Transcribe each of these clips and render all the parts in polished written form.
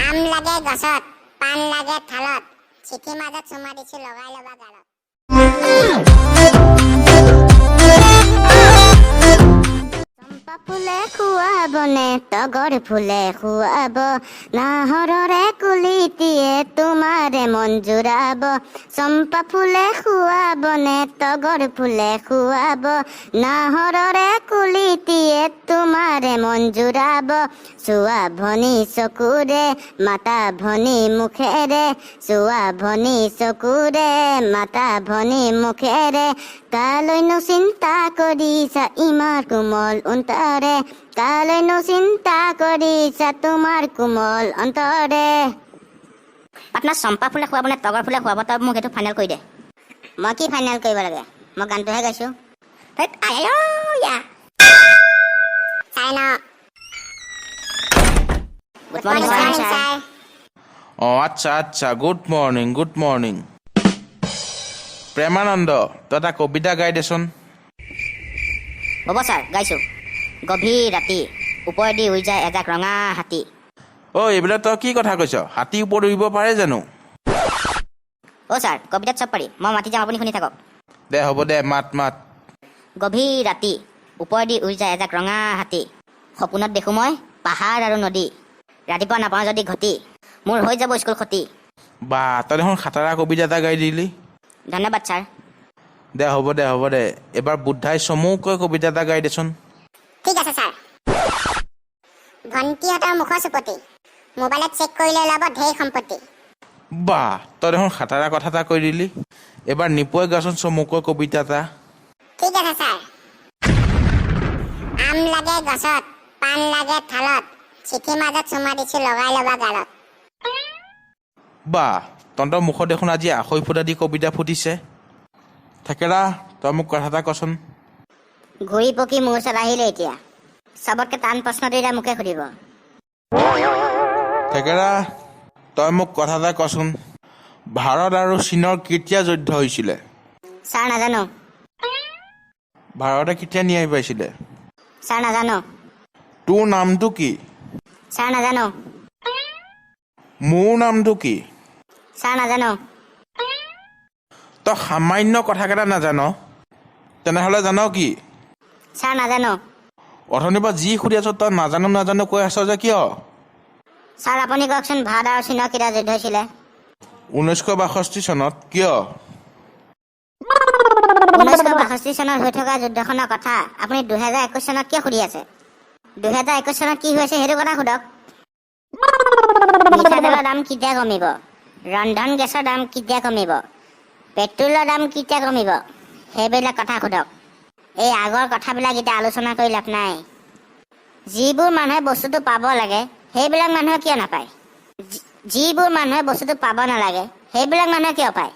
আম লাগে গছত, পাণ লাগে থালত, চিঠিৰ মাজত চুমা দিছো, লগাই ল'বা গালত। চম্পা ফুলে খুৱাবনে তগৰ ফুলে খুৱাব, নাহৰৰে কুলিটিয়ে তোমাৰে মন জুৰাব। চম্পা ফুলে খুৱাবনে তগৰ ফুলে খুৱাব, নাহৰৰে কুলিটিয়ে তোমাৰে মন জুৰাব। চোৱা ভনী চকুৰে, মাতা ভনী মুখেৰে, চোৱা ভনী চকুৰে, মাতা ভনী মুখেৰে, কালৈনো চিন্তা কৰিছা ইমান কোমল অন্তৰে, কালৈনো চিন্তা কৰিছা তোমাৰ কোমল অন্তৰে। পাটনা, চম্পা ফুলে খুৱাব নে তগৰ ফুলে খুৱাব, তই মোক সেইটো ফাইনেল কৰি দে। মই কি ফাইনেল কৰিব লাগে? মই গানটোহে গাইছোঁ। ধেত, আই আই অ' ইয়া। চাই ন। Good morning sir. অঁ, আচ্ছা আচ্ছা, good morning, good morning. Premanand, তই এটা কবিতা গাই দেচোন। হ'ব ছাৰ, গাইছোঁ। গভীৰ ৰাতি ওপৰেদি উৰি যায় এজাক ৰঙা হাতী। ঐ, এইবিলাক তই কি কথা কৈছ? হাতী ওপৰত উৰিব পাৰে জানো? অ' ছাৰ, কবিতাত চব পাৰি। মই মাতি যাম, আপুনি শুনি থাকক। দে, হ'ব দে, মাত মাত। গভীৰ ৰাতি ওপৰেদি উৰি যায় এজাক ৰঙা হাতী, সপোনত দেখোঁ মই পাহাৰ আৰু নদী, ৰাতিপুৱা নাপাওঁ যদি ঘটি, মোৰ হৈ যাব স্কুল ক্ষতি। বা, তই দেখোন খাতাৰা কবিতা এটা গাই দিলি। ধন্যবাদ ছাৰ। দে, হ'ব দে, হ'ব দে। এবাৰ বুদ্ধাই চমুকৈ কবিতা এটা গাই দেচোন। ঠিক আছে ছাৰ। ভণ্টিহঁতৰ মুখৰ চুপতি, মোবাইলত চেক কৰিলে ওলাব ঢেৰ সম্পত্তি। বা, তই দেখোন খাতাৰা কথা এটা কৈ দিলি। এবাৰ নিপুৱে গাচোন চমুকৈ কবিতা এটা। ঠিক আছে ছাৰ। আম লাগে গছত, পাণ লাগে থালত, চিঠিৰ মাজত চুমা দিছো, লগাই ল'বা গালত। বা, তহঁতৰ মুখত দেখোন আজি আখৈ ফুটা দি কবিতা ফুটিছে। থেকেৰা, তই মোক কথা এটা কচোন। ঘূৰি পকি মোৰ ওচৰত আহিলে এতিয়া চবতকে টান প্ৰশ্নটো এতিয়া মোকে সুধিব। থেকেৰা, তই মোক কথা এটা কচোন, ভাৰত আৰু চীনৰ কেতিয়া যুদ্ধ হৈছিলে? ছাৰ, নাজানো। ভাৰতে কেতিয়া ন্যায় পাইছিলে? ছাৰ, নাজানো। তোৰ নামটো কি? ছাৰ, নাজানো। মোৰ নামটো কি? ছাৰ, নাজানো। তই সামান্য কথাকেইটা নাজান, তেনেহ'লে জান কি? ছাৰ, নাজানো। অথনিৰ পৰা যি সুধি আছ, তই নাজানো নাজানো কৈ আছ যে কিয়? ছাৰ, আপুনি কওকচোন, ভাৰত আৰু চীনৰ কেতিয়া যুদ্ধ হৈছিলে? 1962 চনত। কিয়? 1962 চনত হৈ থকা যুদ্ধখনৰ কথা আপুনি 2021 চনত কিয় সুধি আছে? 2021 চনত কি হৈছে, সেইটো কথা সোধক। মিঠাতেলৰ দাম কেতিয়া কমিব? ৰন্ধন গেছৰ দাম কেতিয়া কমিব? পেট্ৰলৰ দাম কেতিয়া কমিব? সেইবিলাক কথা সোধক। এই আগৰ কথাবিলাক এতিয়া আলোচনা কৰি লাভ নাই। যিবোৰ মানুহে বস্তুটো পাব লাগে, সেইবিলাক মানুহে কিয় নাপায়? যিবোৰ মানুহে বস্তুটো পাব নালাগে, সেইবিলাক মানুহে কিয় পায়?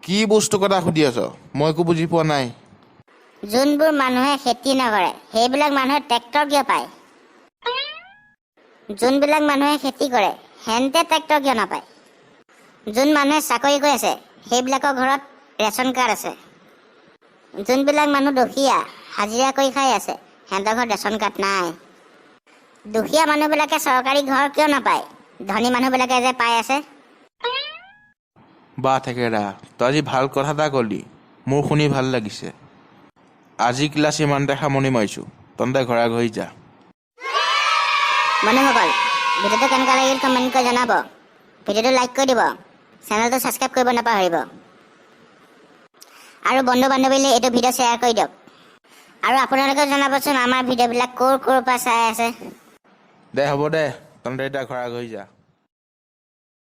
কি বস্তু কথা সুধি আছ, মই একো বুজি পোৱা নাই। যোনবোৰ মানুহে খেতি নকৰে, সেইবিলাক মানুহে ট্ৰেক্টৰ কিয় পায়? যোনবিলাক মানুহে খেতি কৰে, সেহেঁতে ট্ৰেক্টৰ কিয় নাপায়? যোন মানুহে চাকৰি কৰি আছে, সেইবিলাকৰ ঘৰত ৰেচন কাৰ্ড আছে। যোনবিলাক মানুহ দুখীয়া, হাজিৰা কৰি খাই আছে, সিহঁতৰ ঘৰত ৰেচন কাৰ্ড নাই। দুখীয়া মানুহবিলাকে চৰকাৰী ঘৰ কিয় নাপায়, ধনী মানুহবিলাকে যে পাই আছে? বা থেকেৰা, তই আজি ভাল কথা এটা কলি, মোৰ শুনি ভাল লাগিছে। আজি ক্লাছ ইমানতে সামৰণি মাৰিছোঁ, তহঁতে ঘৰা ঘৰি যা। বন্ধুসকল, ভিডিঅ'টো কেনেকুৱা লাগিল কমেণ্ট কৰি জনাব। ভিডিঅ'টো লাইক কৰি দিব, চেনেলটো ছাবস্ক্ৰাইব কৰিব নাপাহৰিব আৰু বন্ধু বান্ধৱীলৈ এইটো ভিডিঅ' শ্বেয়াৰ কৰি দিয়ক। আৰু আপোনালোকেও জনাবচোন, আমাৰ ভিডিঅ'বিলাক ক'ৰ ক'ৰ পৰা চাই আছে। দে, হ'ব দে, তহঁতে এতিয়া ঘৰা ঘৰি যা।